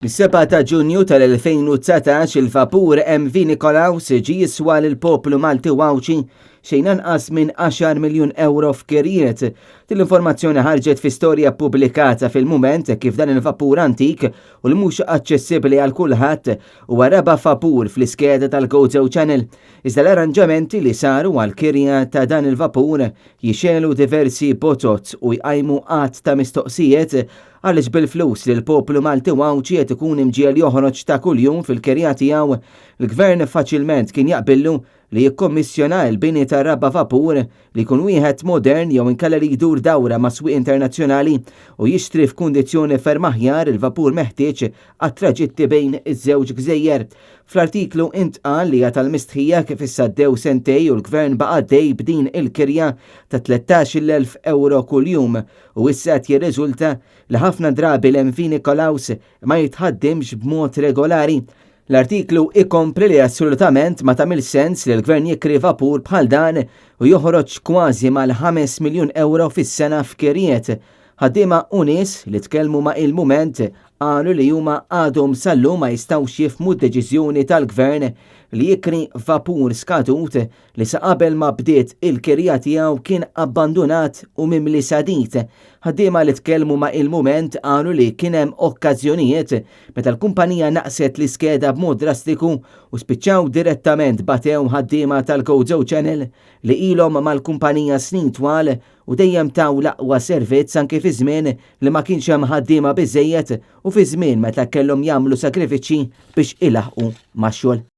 Mis-7 ta' Ġunju tal-2019 il-vapur MV Nikolaus ġie jiswa lill-poplu Malti u Għawdxi xejn anqas minn 10 miljun ewro f'kirjiet. Din l-informazzjoni ħarġet fi storja ppubblikata fil-mument kif dan il-vapur antik u li mhux aċċessibbli għal kulħadd huwa raba' vapur fl-iskeda tal-Gozo Channel. Iżda l-arranġamenti li saru għall-kirja ta' dan il-vapur jixegħlu diversi bozoz u jqajmu għadd ta' mistoqsijiet għaliex bil-flus li l-poplu Malti u Għawdxi qed ikun imġiegħel joħroġ ta' kuljum fil-kirja tiegħu, l-Gvern faċilment kien jaqbillu li jikkommissjona l-bini ta' raba' vapur li jkun wieħed modern jew inkella li jdur dawra ma' swieq internazzjonali u jixtri f'kundizzjoni ferm aħjar il-vapur meħtieġ għat-traġitti bejn iż-żewġ gżejjer. Fl-artiklu intqal li hija tal-mistħija kif issa għaddew sentej u l-Gvern baqa' għaddej b'din il-kirja ta' 13,000 ewro kuljum u issa qed jirriżulta li ħafna drabi l-MV Nikolaus ma jitħaddimx b'mod regolari. L-artiklu ikompli li assolutament ma tagħmilx sens li l-Gvern jikri vapur bħal dan u joħroġ kważi mal-5 miljun ewro fis-sena f'kirjiet. Ħaddiema u nies li tkellmu ma' Il-Mument qalu li huma għadhom sal-lum ma jistgħux jifhmu d-deċiżjoni tal-Gvern li jikri vapur skadut li sa qabel ma bdiet il-kirja tiegħu kien abbandunat u mimli sadid. Ħaddiema li tkellmu ma' Il-Mument qalu li kien hemm okkażjonijiet meta l-kumpanija naqset l-iskeda b'mod drastiku u spiċċaw direttament batew ħaddiema tal-Gozo Channel li ilhom mal-kumpanija snin twal u dejjem taw l-aqwa servizz anki fi żmien li ma kienx hemm ħaddiema biżżejjed u fi żmien meta kellhom jagħmlu sagrifiċċji biex ilaħħqu max-xogħol.